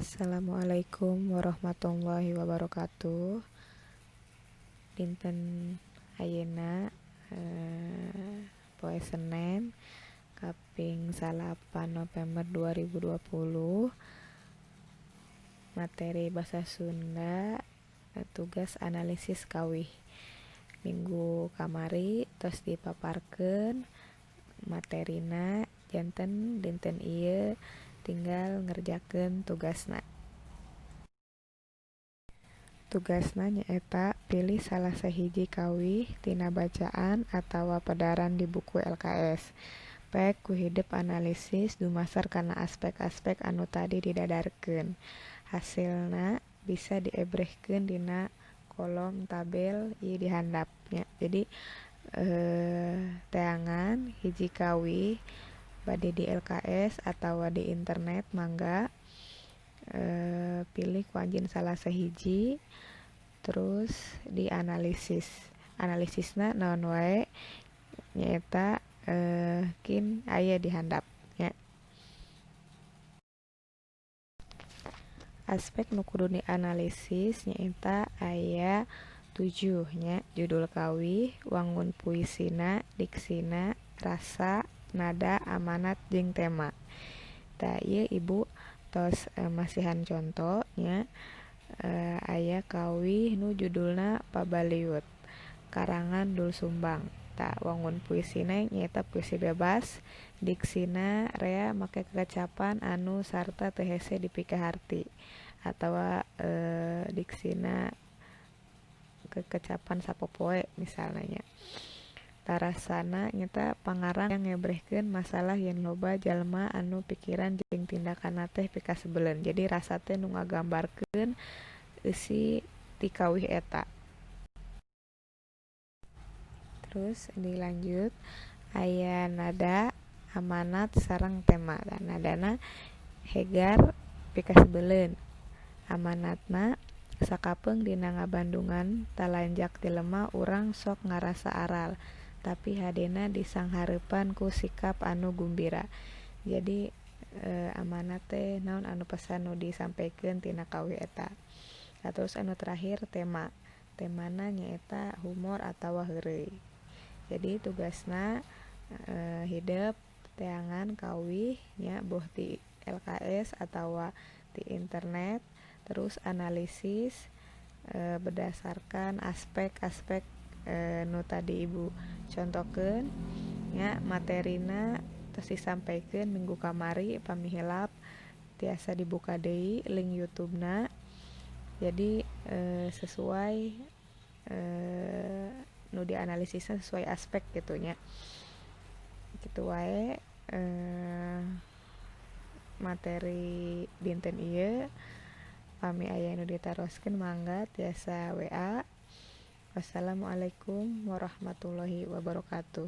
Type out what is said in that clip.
Assalamualaikum warahmatullahi wabarakatuh. Dinten ayeuna poe Senin kaping 9 November 2020, materi bahasa Sunda, tugas analisis kawih. Minggu kamari tos dipaparkeun materina, janten dinten ieu tinggal ngerjakeun tugasna. Tugasna nyaeta pilih salah sahiji kawih tina bacaan atawa pedaran di buku LKS. Pek ku hidep analisis dumasar kana aspek-aspek anu tadi didadarkeun. Hasilna bisa diebrehkeun dina kolom tabel ieu di handap nya. Jadi teangan hiji kawih bade di LKS atawa di internet, mangga pilih ku anjeun salah sahiji, terus dianalisis. Analisisna naon wae nyaeta kin aya di handap nya. Aspek nu kudu dianalisis nyaeta aya 7 nya: judul kawih, wangun puisina, diksina, rasa, nada, amanat, jeung tema. Tah, ieu ibu tos masihan conto nya. Aya kawih nu judulna Pabaliut karangan Dul Sumbang. Tah, wangun puisina nyaeta puisi bebas, diksina rea make kekecapan anu sarta teu hese dipikaharti atawa diksina kekecapan sapopoe misalna nya. Tarasana nyata pangarang ngebrehkeun masalah yen loba jalma anu pikiran jeung tindakanna teh pikasebeleun. Jadi rasa teh nu ngagambarkeun eusi ti kawih eta. Terus dilanjut aya nada, amanat, sareng tema. Tah, nadana hegar pikasebeleun, amanatna sakapeung dina ngabandungan talanjak jelema urang sok ngarasa aral, tapi hadena disanghareupan ku sikap anu gumbira. Jadi amanat teh naon anu pesan nu disampaikan tina kawih eta. Nah, terus anu terakhir tema. Temana nyaeta humor atawa heureuy. Jadi tugasna hidep teangan kawih nya, boh ti LKS atawa ti internet, terus analisis berdasarkan aspek-aspek nu tadi ibu contohkeun nya. Materina tos disampaikan minggu kamari, pami hilap tiasa dibuka deui link YouTube-na. Jadi sesuai nu dianalisisna sesuai aspek gitu nya. Kitu wae materi dinten ieu. Pami aya nu ditaroskeun, mangga tiasa WA. Wassalamualaikum warahmatullahi wabarakatuh.